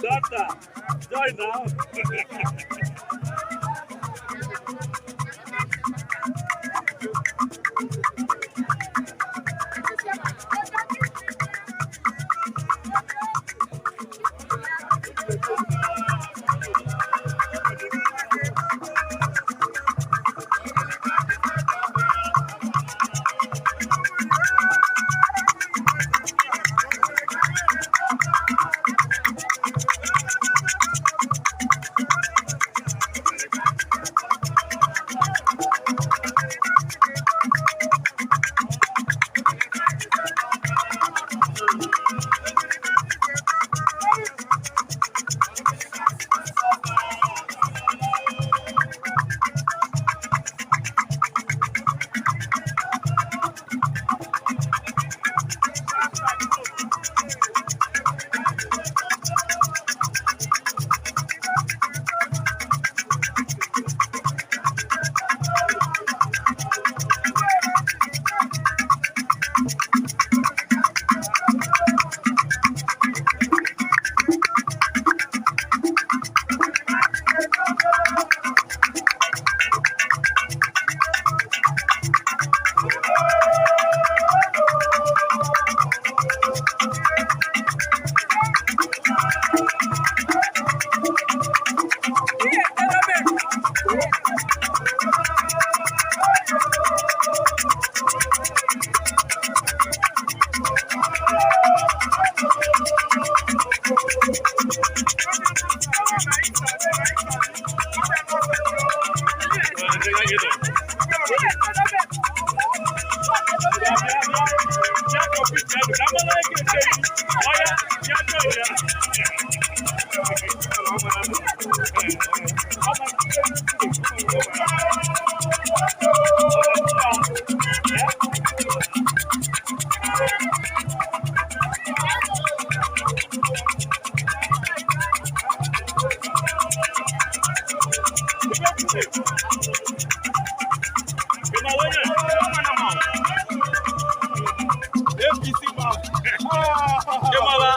Daughter, join now. APC man. Ịmala.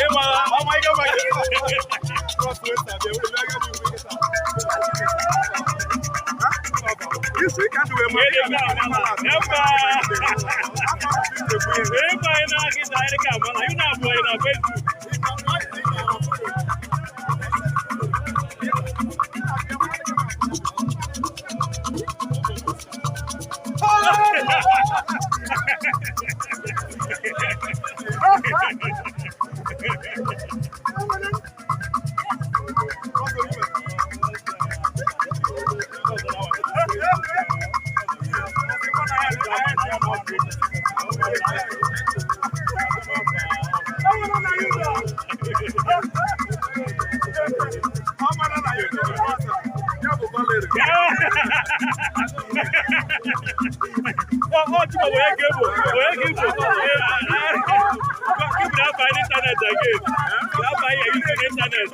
Ịmala. Oh my God, my God. Cross water, they will never be wicked. This week I do a Ịba ị na-agịda anyị ka amala, ị na-abụ anyị na Facebook. Ọ chụpụ onye ka ịbụ, onye ka ịbụ. Keep that by internet again. That by you using internet.